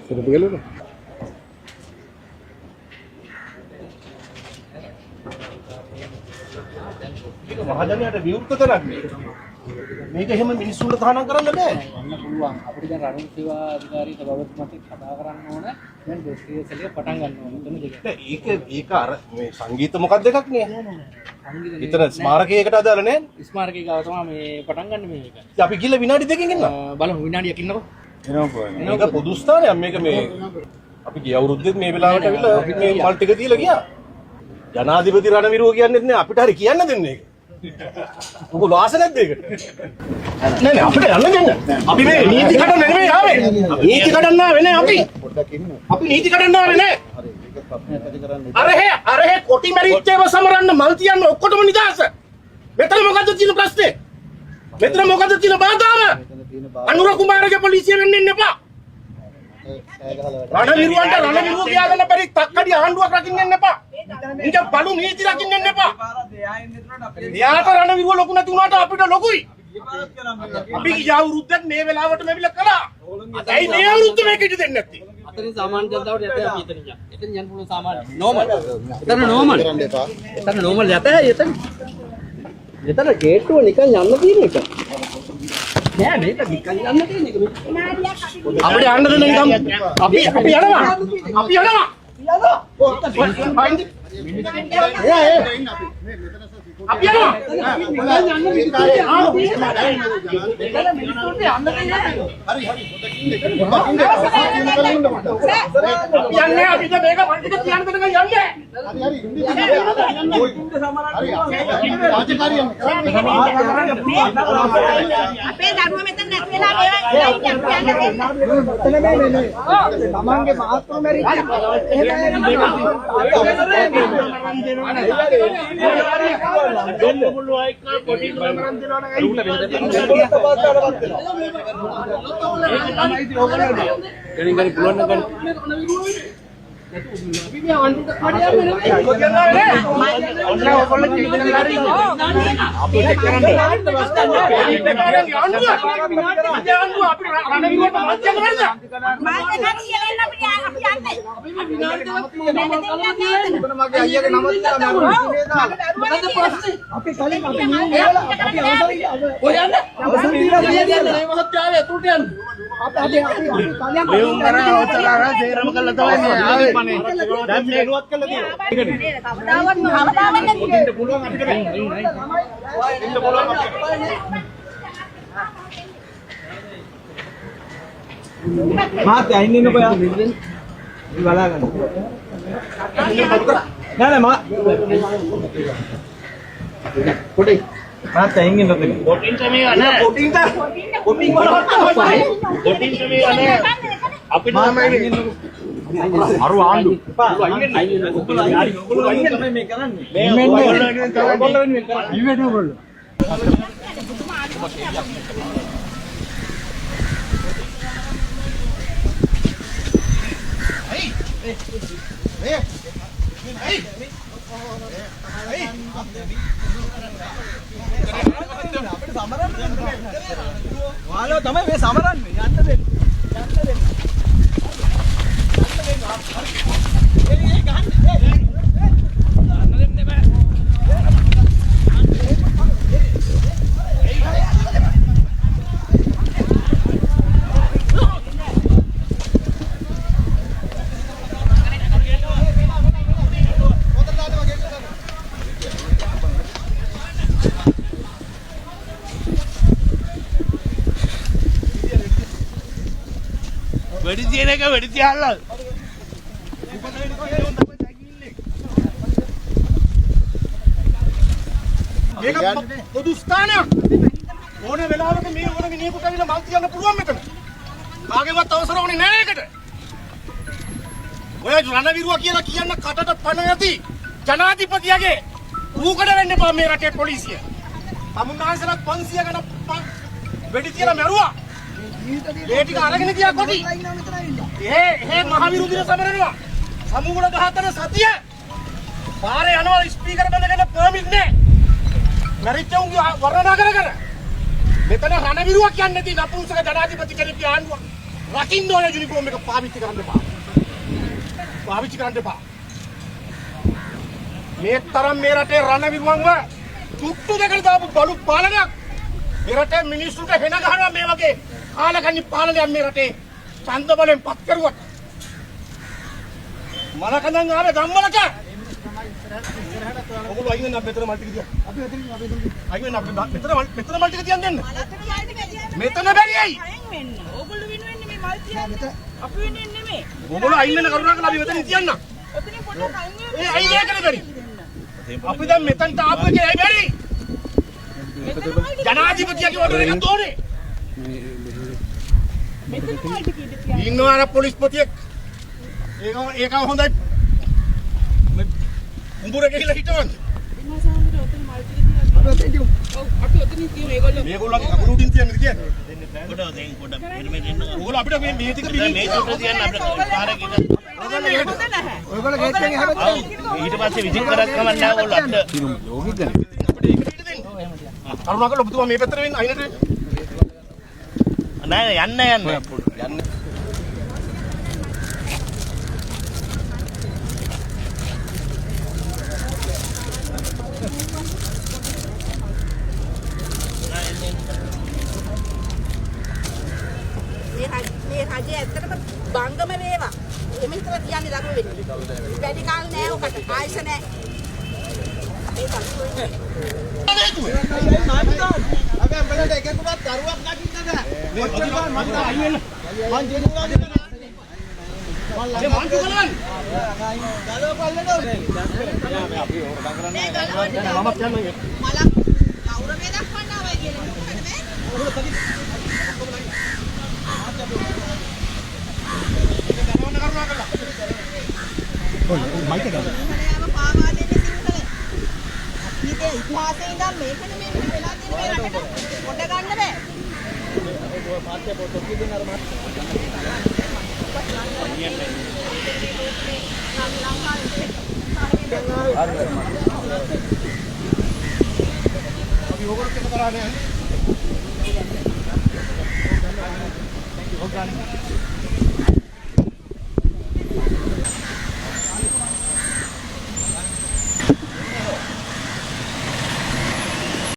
සරප ගලවලා. මේක මහජනයාට විවෘත තැනක් නේ. මේක එහෙම මිනිස්සුන්ට තහනම් කරන්න බෑ. යන්න පුළුවන්. අපිට දැන් රණවිරු සේවා අධිකාරී සභාපතිතුමත් එක්ක කතා කරන්න ඕන. දැන් ඩ්‍රෙස් රිහර්සල් එක පටන් ගන්න ඕන. එතන දෙක. නෑ, ඒක ඒක අර මේ සංගීත මොකක්ද එකක් නේ. සංගීත එතන ස්මාරකයකට අදාළ නෑ. ස්මාරකය ගාව තමයි මේ පටන් ගන්න මේ එක. ඉතින් අපි ගිහලා විනාඩි 2කින් එන්න. බලමු විනාඩියක් ඉන්නකෝ. මේක පොදු ස්ථානයක්. මේක මේ අපි ගිය අවුරුද්දෙත් මේ වෙලාවට ඇවිල්ලා මේ මල් ටික දීලා ගියා. ජනාධිපති රණවිරුව කියන්නේත් නෑ, අපිට හරි කියන්න දෙන්න ඒක. මොකද වාස නැද්ද ඒකට? නෑ නෑ, අපිට යන්න දෙන්න. අපි මේ නීති කඩන්න නෙමෙයි ආවේ. නීති කඩන්න ආවේ නෑ අපි. අපි නීති කඩන්න ආවේ නෑ. අරහේ අරහේ කොටි මැරිච්ච ඒවා සමරන්න මල් තියන්න ඔක්කොටම නිදහස. මෙතන මොකද්ද තියෙන ප්‍රශ්නේ? මෙතන මොකද්ද තියෙන බාධාව? අනුර කුමාරගේ පොලිසිය වෙන්න ඉන්න එපා. රණවිරුවන්ට රණවිරුව කියාගන්න බැරි තක්කඩි ආණ්ඩුවක් රකින්න ඉන්න එපා. නිකන් බලු නීති රකින්න ඉන්න එපා. එයාට රණවිරුව ලොකු නැති වුණාට අපිට ලොකුයි. අපි ගිය අවුරුද්දත් මේ වෙලාවට මෙවිල කළා. ඇයි මේ අවුරුද්ද මේක ඉඩ දෙන්නේ නැත්තේ? අතනින් සාමාන්‍ය ජනතාවට යත අපි එතනින් යන්න. එතනින් යන්න පුළුවන් සාමාන්‍ය. නෝමල්. එතන නෝමල්. එතන නෝමල් යත එතන. එතන ගේට්ටුව නිකන් යන්න තියෙන එක. නෑ, මේක නිකන් යන්න තියෙන එක. අපිට යන්න දෙන්න නිකන්. අපි අපි යනවා. අපි යනවා. අපි යනවා. අපි යන්නේ, අපිට මේක මල් ටික තියන්න දෙනකන් යන්නේ. අපේ දරුවෝ මෙතන නැති වෙලා මේවා කියන්න දෙන්න. තමන්ගේ මහත්ම මැරිච්ච එහෙම. ගණන් ගන්න පුළුවන් නම් ගන්න. අපි මේ ආණ්ඩුවට කඩ යන්නේ නෙවෙයි. ආණ්ඩුව අපිට රණවිරුවට මල් තියන්න බැරිද? මල් දෙකක් කියලා එන්න අපි අපි යන්නේ. අපි මේ විනාඩි දෙකක් මල් කලම තියන්නේ. මගේ අයියාගේ නම තියලා මැරුණා. මොකද්ද ප්‍රශ්නේ? අපි කලින් අපි නියම අපි අවසන් ඔය යන්න. අවසන් දීලා යන්න යන්න. මේ මහත්තයා ආවේ ඇතුළට යන්න. අපි අපි අපි කලින් ලියුම් කරා අවසර අරන් සේරම කළා තමයි මේ ආවේ. දැන් මේ කවදාවත් කවදාවත් නැති. පුළුවන් අපිට බෑ. ඉන්න පුළුවන් අපිට. මාත් අයින් ඉන්නකෝ යා. මේ බලා ගන්න. නෑ නෑ, මා පොඩි මාත් අයින් ඉන්නකෝ. කොටින්ට මේවා නෑ. කොටින්ට කොටින් වලවත් තමයි. කොටින්ට මේවා නෑ. අපිට තමයි අරු ආණ්ඩු. ඔයගොල්ලෝ අයින් තමයි මේ කරන්නේ. මේ ඔයගොල්ලෝ වෙනුවෙන් තමයි. ඔයගොල්ලෝ වෙනුවෙන් කරන්නේ. අපිට සමරන්න දෙන්න. ඔයාලා තමයි මේ සමරන්නේ. යන්න දෙන්න. යන්න දෙන්න. යන්න දෙන්න. ඒ ඒ ගහන්න. ඒ යන්න දෙන්න බෑ. වෙඩි තියන එක වෙඩි තියල්ලා. මේක පොදු ස්ථානයක්. ඕන වෙලාවක මේ ඕන මිනිහෙකුට ඇවිල්ලා මල් තියන්න පුළුවන් මෙතන. කාගේවත් අවසර ඕනේ නෑ ඒකට. ඔය රණවිරුවා කියලා කියන්න කටට පණ නැති ජනාධිපතියගේ ඌකඩ වෙන්න එපා මේ රටේ පොලිසිය. තමුන්නාන්සලත් 500 ගණන් වෙඩි තියලා මැරුවා. ඒ ටික අරගෙන ගියා කොටි. ඒ ඒ මහ විරුද්ධ සමරනවා. සමූල 14 සතිය පාරේ යනවා ස්පීකර් බඳගෙන පර්මිට් නෑ. මැරිච්ච උන්ගේ වර්ණනා කර කර. මෙතන රණවිරුවක් කියන්නේ නැති නපුංසක ජනාධිපති කෙනෙක්ගේ ආණ්ඩුවක්. රකින්න ඕනේ යුනිෆෝම් එක පාවිච්චි කරන්න එපා. පාවිච්චි කරන්න එපා. මේ තරම් මේ රටේ රණවිරුවන්ව තුට්ටු දෙකට දාපු බලු පාලනයක් මේ රටේ මිනිස්සුන්ට හෙන ගහනවා. මේ වගේ කාලකන්ණි පාලනයක් මේ රටේ ඡන්ද බලෙන් පත් කරුවට මලකඳන් ආවේ ගම්වලට. ඔගොල්ලෝ අයින් වෙන්න අපි මෙතන මල් ටික තියන්න. අපි මෙතන අයින් වෙන්න අපි මෙතන මෙතන මල් ටික තියන්න දෙන්න. මෙතන බැරි ඇයි? අයින් වෙන්න. ඕගොල්ලෝ වෙනුවෙන් නෙමෙයි මල් තියන්නේ. අපි වෙනුවෙන් නෙමෙයි. ඔගොල්ලෝ අයින් වෙන්න කරුණාකරලා අපි මෙතනින් තියන්න. ඔතනින් පොඩ්ඩක් අයින් වෙන්න. ඒ අයින් ඒකනේ බැරි. අපි දැන් මෙතනට ආපු එකේ ඇයි බැරි? ජනාධිපතියාගේ ඕඩර් එකක් ඕනේ. මෙතන මල් ටික ඉඳ තියන්න. ඉන්නවා අර පොලිස්පතියෙක්. ඒක ඒක හොඳයි. උඹුර ගිහිල්ලා හිටවන්න. ඔතන මල් ටික තියන්න. ඔව් අපි ඔතනින් තියමු ඒගොල්ලෝ. මේගොල්ලන්ගේ කකුල උඩින් තියන්නේ කියන්නේ. පොඩ දැන් පොඩ මෙහෙම දෙන්න. ඔයගොල්ලෝ අපිට මේ මේ ටික බිමින් මේ චුට්ට තියන්න අපිට පාරක් එක. ඔයගොල්ලෝ ගේට් එකෙන් එහා පැත්තට ඊට පස්සේ විසින් කරත් කමක් නෑ ඔයගොල්ලෝ අපිට. අපිට ඒක පිට දෙන්න. කරුණාකරලා ඔබතුමා මේ පැත්තට වෙන්න අයිනට වෙන්න. නෑ යන්න යන්න. යන්න. මේ රජය ඇත්තටම බංගම වේවා. එහෙම හිතලා තියන්නේ දරුවෝ වෙන්නේ. වැඩි කාල නෑ ඔකට. ආයුෂ නෑ. අපේ දරුවෝ වෙන්නේ. අපි උඹලට එකෙකුවත් දරුවක් දකින්න බෑ. කොච්චර මං අයින් වෙන්න. මං ජීනුවා විතර මේ මං චුකලන්. ගලව පල්ලට මේ ගලවන්න මමත් යන්න. මලක් ගෞරවය දක්වන්න ආවයි කියලා. මොකද මේ? සිංහලයාම පාවා දෙන්නේ සිංහල. අතීතයේ ඉතිහාසයේ ඉඳන් මේකනේ මේ මෙහෙම වෙලා තියෙන මේ රටට. පොඩ ගන්න බෑ. අපි ඕගොල්ලෝ එක කරා නෑ.